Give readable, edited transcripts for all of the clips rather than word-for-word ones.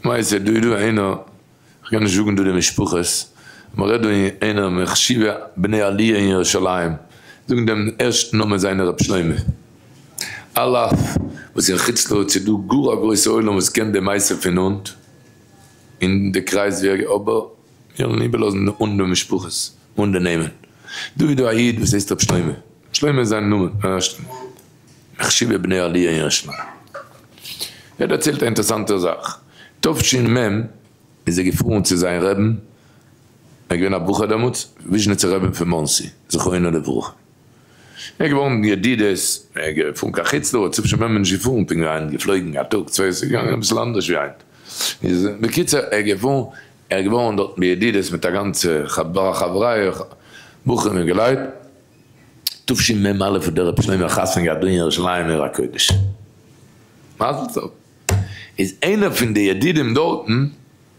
למעשה דא איז דא איינער, כ'קען נישט זאגן דא די משפחות, מ'רעדט דא איינער מחשיבי בני עליה אין ירושלים, זאגן דעם ערשטן נאמען זיינער ר' שלמה, על אף וואס אין חוץ לארץ איז דא גאר א גרויסע עולם וואס קען די מעשה פון נאנט, אין די קרייז ווי ער, אבער מיר וועלן איבערלאזן אן די משפחות, אן די נעמען. דא איז דא א איד וואס הייסט ר' שלמה, שלמה איז זיין נאמען, מחשיבי בני עליה אין ירושלים. ער דערציילט א אינטערעסאנטע זאך, תש"מ איז ער געפארן צו זיין רעבן, ער איז געווען א בחור דעמאלטס, וויזשניצער רעבן פון מאנסי, זכרונו לברכה. ער איז געווארן ידידות, ער איז געפארן קיין חוץ לארץ, תש"מ איז נישט געפארן פונקט ווי היינט, געפלויגן א טאג צוויי, עס איז געגאנגען אביסל אנדערש ווי היינט. איז בקיצור ער איז געפארן, ער איז געווארן דארטן בידידות מיט א גאנצע חברה בחורים אינגעלייט, תשמ"א האט דער רבי שלמה חתונה געהאט דא אין ירושלים עיר הקודש. מזל טוב. איז איינער פון די ידידים דארטן,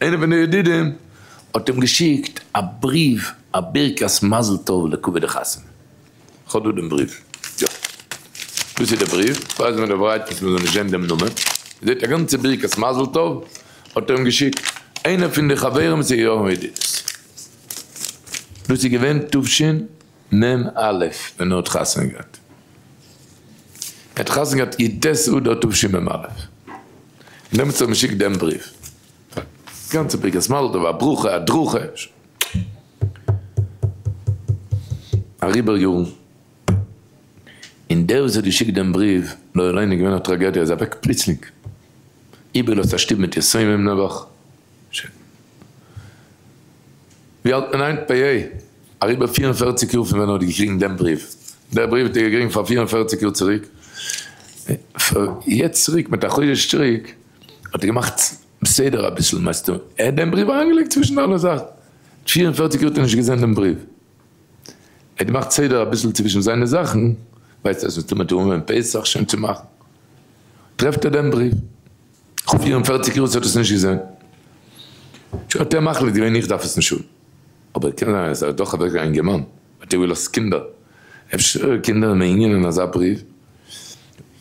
איינער פון די ידידים האט אים געשיקט א בריוו א ברכת מזל טוב לכבוד די חתונה. כ'האב דא דעם בריוו. יא. דאס איז דער בריוו. ווייז מיר די ברייטנס מ'זאל נישט זען דעם נאמען. זעט א גאנצע ברכת מזל טוב האט ער אים געשיקט. איינער פון די חברים וואס איז געווארן ידידות. דאס איז געווען תשמ"א ווען ער האט חתונה געהאט. ער האט חתונה געהאט י"ט אדר תשמ"א. און דעמאלטס האט ער אים געשיקט דעם בריוו. גאנצע ברכת מזל טוב, א ברכה, הדרכה. אריבער יארן. און דער וואס האט געשיקט דעם בריוו, לא עלינו, איז געווען א טראגעדיע, ער איז אוועק פלוצלינג. איבערגעלאזט א שטוב מיט יתומים נעבעך. ווי האלט מען היינט פ ה? אריבער 44 יאר פון ווען ער האט געקריגן דעם בריוו. דער בריוו האט ער געקריגן פאר 44 יאר צוריק. יעצט צוריק מיט א חודש צוריק האט ער געמאכט בסדר אביסל מיינסטו ער האט דעם בריוו אריינגעלייגט צווישן אלע זאכן. 44 יאר האט ער נישט געזען דעם בריוו. ער האט געמאכט סדר אביסל צווישן זיינע זאכן, ווייסט אז מסתמא האט ער אנגעהויבן פסח שוין צו מאכן. טרעפט ער דעם בריוו. כ'האב 44 יאר וואס האט עס נישט געזען. שוין האט ער מחליט געווען איך דארף עס נישט האבן. אבער קען זיין אז ער איז דאך אוועק א אינגערמאן, האט ער געלאזט קינדער. אפשר קינדער מעונין אין אזא בריוו.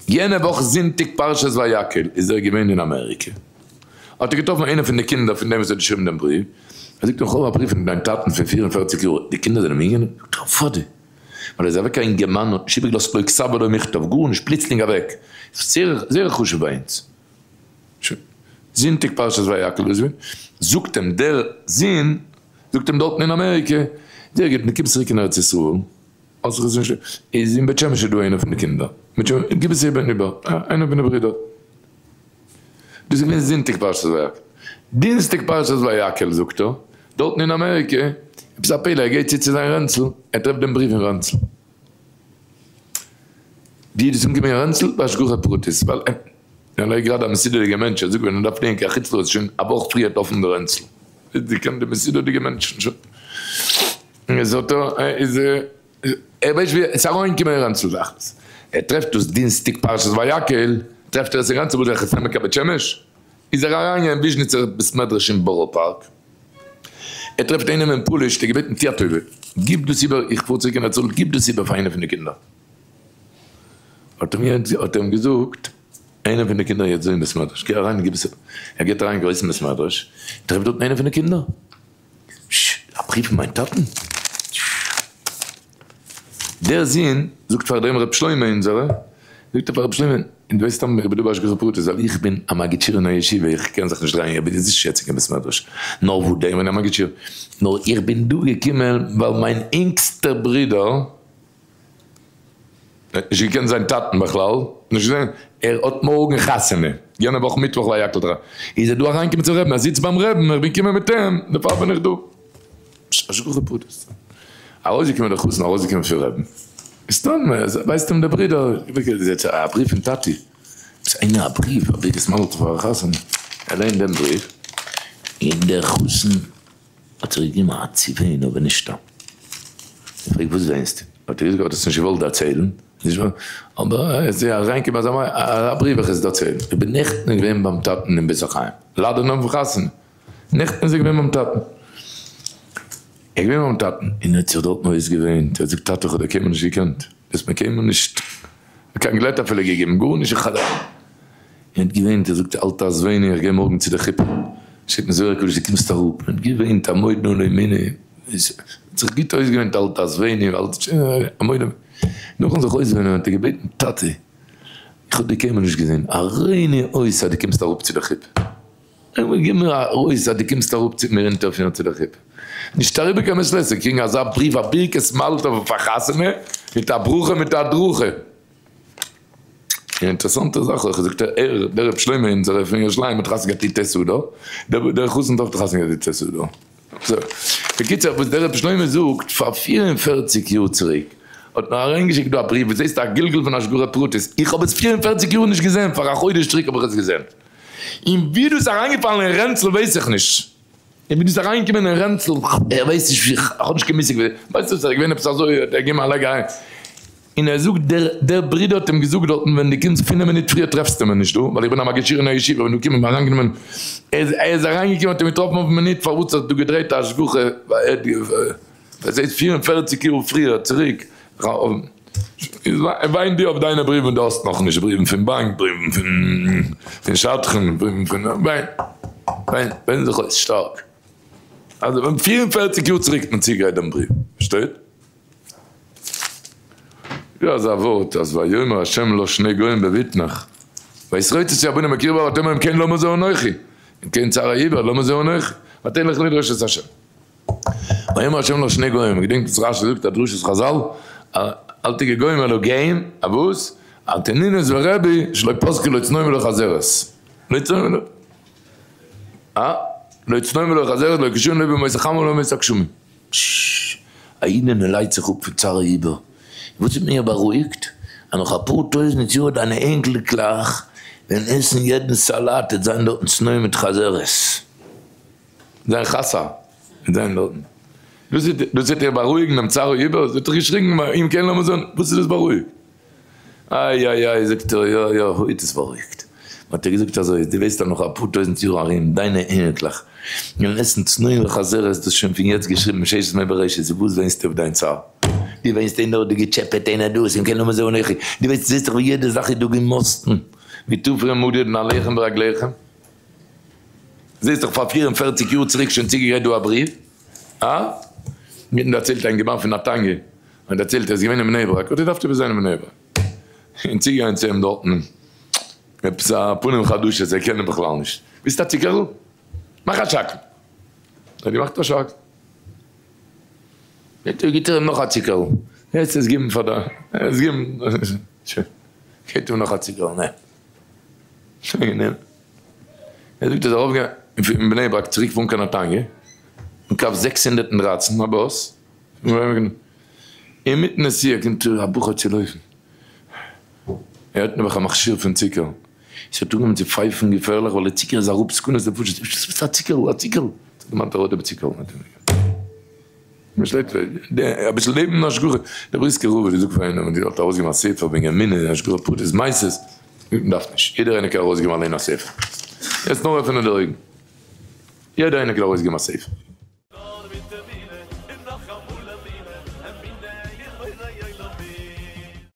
יענע וואך זונטאג פרשת ויקהל איז ער געווען אין אמעריקע. האט ער געטראפן איינער פון די קינדער פון דעם וואס האט געשריבן דעם בריוו. ער זאגט אים כ'האב א בריוו פון דיין טאטן פון 44 יאר, די קינדער זענען מעונין? זאגט ער אוודאי. ווייל ער איז אוועק א אינגערמאן האט נישט איבערגעלאזט לא כתב ולא מכתב, גארנישט, פלוצלינג אוועק. זייער זייער חשוב ביי אונז. שוין. זונטאג פרשת ויקהל איז ווען, זאגט אים דער זון, זאגט אים דארטן אין אמעריקע, זייער גוט, מען קומט צוריק אין ארץ ישראל, האסט זיך עס נישט, איז אין בית שמש איז דא איינער פון די קינדער, גיב עס איבער איבער, איינער פון די ברידער. דאס איז געווען זונטאג פרשת ויקהל. דינסטאג פרשת ויקהל זאגט ער, דארטן אין אמעריקע, עפעס א פלא, ער גייט צו צו זיין רענצל, ער טרעפט דעם בריוו אין רענצל. ווי איז דאס אנגעקומען אין רענצל? בהשגחה פרטית, ווייל ער איז גראדע א מסודר'דיגער מענטש, ער זאגט ווען ער דארף פליען קיין חוץ לארץ שוין א וואך פריער האט אפן די רענצל. די קען די מסודר'דיגע מענטשן שוין. איז האט ער איז ער ווייסט ווי עס אריינקומען אין רענצל תכלית. ער טרעפט דאס דינסטאג פרשת ויקהל, טרעפט ער עס אין רענצל וואס זאל איך עס נעמען קיין בית שמש? איז ער אריין אין וויזשניצער בית מדרש אין בארא פארק, ער טרעפט איינעם אין פאליש, האט ער געבעטן טו א טובה, גיב דאס איבער, איך פאר צוריק אין ארץ ישראל, גיב דאס איבער פאר איינע פון די קינדער. האט אים האט ער אים געזאגט, איינער פון די קינדער יעצט דא אין בית מדרש, גיי אריין און גיב עס איבער. ער גייט אריין אין גרויסן בית מדרש, טרעפט דארטן איינער פון די קינדער, ש, א בריוו פון מיין טאטן? דער זון זאגט פאר דעם ר' שלמה אונזערע, זאגט ער פאר ר' שלמה, און דו ווייסט סתם איך בין דא בהשגחה פרטית ווייל איך בין א מגיד שיעור אין א ישיבה, איך קען זיך נישט דרייען, איך בין נישט יעצט אין קיין בית מדרש, נאר וואו דען בין א מגיד שיעור, נאר איך בין דא געקומען ווייל מיין אינגסטער ברודער, ער האט נישט געקענט זיין טאטן בכלל, נישט געזען, ער האט מארגן חתונה, יענע וואך מיטוואך ויקהל תורה, איז ער דא אריינגעקומען צום רעבן, ער זיצט ביים רעבן, איך בין געקומען מיט אים, דערפאר בין איך דא. השגחה פרטית. ארויסגעקומען דער חתן, ארויסגעקומען פון רעבן. סתם, ווייסט אים דער ברודער, א בריוו פון טאטי. עפעס איינער א בריוו, א ברכת מזל טוב פאר א חתן. ער ליינט דעם בריוו, און דער חתן האט זיך געגעבן א צעוויין, אבער נישט סתם. ער פרעגט וואס וויינסטו? האט ער געזאגט ער האט עס נישט געוואלט דערציילן, אבער עס איז אריינגעקומען אזא בריוו איך עס דערציילן. איך בין נעכטן געווען ביים טאטן אין בית החיים, לאדענען אויפן חתונה. נעכטן איז ער געווען ביים טאטן. ער איז געווען ביים טאטן און ער האט זיך דארטן אויסגעוויינט. ער האט געזאגט, טאטע איך האב דיר קיינמאל נישט געקענט, דו האסט מיר קיינמאל נישט קיין גלעט אפילו געגעבן, גארנישט, איך האב. און האט געוויינט, ער זאגט אל תעזבני, איך גיי מארגן צו די חופה, שטייט אין זוהר הקדוש דו קומסט אראפ, און האט געוויינט עמוד נא לימיני, האט זיך גוט אויסגעוויינט אל תעזבני, עמוד נא, נאכן זיך אויסוויינען האט ער געבעטן טאטע איך האב דיר קיינמאל נישט געזען, הראיני אות אז דו קומסט אראפ צו די חופה. גיב מיר א אות אז דו קומסט אראפ צו מיר אונטערפירן צו די חופה. נישט אריבער קיין מעת לעת צו קריגן אזא בריוו א ברכת מזל טוב אויף א חתונה מיט א ברכה מיט א הדרכה. און אינטערעסאנטע זאך אויך זאגט ער ער דער רבי שלמה אונזערע פון ירושלים האט חתונה געהאט י"ט אדר, דער חתן האט אויך חתונה געהאט י"ט אדר. בקיצור וואס דער רבי שלמה זאגט פאר 44 יאר צוריק האט מען אריינגעשיקט דא א בריוו וואס הייסט א גלגול פון השגחה פרטית, איך האב עס 44 יאר נישט געזען פאר א חודש צוריק האב איך עס געזען. און ווי דאס איז אריינגעפאלן אין רענצל ווייס איך נישט. און ווי דאס איז אריינגעקומען אין רענצל, איך ווייס נישט ווי, איך האב נישט קיין מושג ווי, ווייסט וואס, עס איז געווען עפעס אזוי, האט ער געגעבן א לייג אריין. און ער זאגט, דער דער ברודער האט אים געזאגט דארטן, ווען דו קומסט פינף מינוט פריער טרעפסטו מיר נישט דא, ווייל איך בין א מגיד שיעור אין א ישיבה, ווען דו קומסט האט מען אריינגענומען, ער איז ער איז אריינגעקומען האט אים געטראפן אויפן מינוט, פארוואס האט דא געדרייט א השגחה, עס הייסט 44 יאר פריער צוריק, וויין דו אויף דיינע בריוון, דו האסט נאכנישט בריוון פון באנק, בריוון פון שדכן, בריוון פון, וויין, וויין, וויין זיך אויס שטארק. אז ווען 44 יאר צוריק האט מען צוגעגרייט דעם בריוו, פארשטייט? יא אזא ווארט אז ויאמר ה' לו שני גוים בבטנך, ויתרוצצו הבנים בקרבה ותאמר אם כן למה זה אנכי, אם כן צר העיבור למה זה אנכי, ותלך לדרוש את ה'. ויאמר ה' לו שני גוים, געדענקט וואס רשי זאגט א דרשת חזל, אל תגע גוים אלא גאים, א וואס? אנטונינוס ורבי שלא פסקו לא צנועים ולא חזרת. לא צנועים ולא... אה? לא צנועים ולא חזרת, לא קשין לא בימות החמה ולא בימות הגשמים. א אידענע ליידט זיך אפ פון צער העיבור. וואס האט מיר בארואיגט? אז נאך אפאר טויזנט יאר דיינע אינקלקלעך וועלן עסן יעדן סאלאט, עט זיין דארטן צנועים מיט חזרת. זיין חסר מיט זיין דארטן. דאס וועט דאס וועט איר בארואיגן דעם צער העיבור? זי האט דאך געשריגן אם כן למה זה, וואס איז דאס בארואיגט? איי איי איי זאגט ער יא יא האט עס בארואיגט. האט ער געזאגט אזוי, דו ווייסט אז נאך אפאר טויזנט יאר ארום דיינע אייניקלעך וועלן עסן צנועים וחזרת, דאס איז שוין פון יעצט געשריבן מששת ימי בראשית, וואס וויינסטו אויף דיין צער? דו וויינסט איינער האט דיר געטשעפעט איינער דאס אם כן למה זה אנכי, דו ווייסט זעסט דאך ווי יעדע זאך איז דא געמאסטן, ווי תפר ומדוד נעליכם ברגליכם. זעסט דאך פאר 44 יאר צוריק שוין צוגעגרייט דא א בריוו, אה? מיר האט דערציילט א אינגערמאן פון נתניה, האט דערציילט ער איז געווען אין בני ברק, האט געדארפט עפעס זיין אין בני ברק, און צוגעגאנגען צו אים דארטן, עפעס א פנים חדשות, ער קען אים בכלל נישט, ביסט א צוקערל? מאך א שהכל. ער האט געמאכט א שהכל. גיט ער אים נאך א צוקערל, יעצט עס געבן פאר די, עס געבן, שוין, געבט אים נאך א צוקערל, נע. שוין, ער זאגט ער איז ארויפגעגאנגען פון בני ברק צוריק פארן קיין נתניה, אין קו 613 א באס, אינמיטן נסיעה קומט א בחור צו לויפן, ער האט נעבעך א מכשיר פון צוקער, עס האט אנגעהויבן צו פייפן געפערליך ווייל די צוקער איז אראפ, סכנת נפשות, וואס איז א צוקערל, א צוקערל, האט דערמאנט א רויטע צוקערל. מ'שלעפט אביסל לעבן השגחה, דער בריסקער רב האט געזאגט פאר איינעם אז ער האט ארויסגעגעבן א ספר וועגן אמונה, השגחה פרטית, מעשיות, מ'דארף נישט, יעדער איינער קען ארויסגעבן אליין א ספר, יעצט נאר עפענען די אויגן, יעדער איינער קען ארויסגעבן א ספר.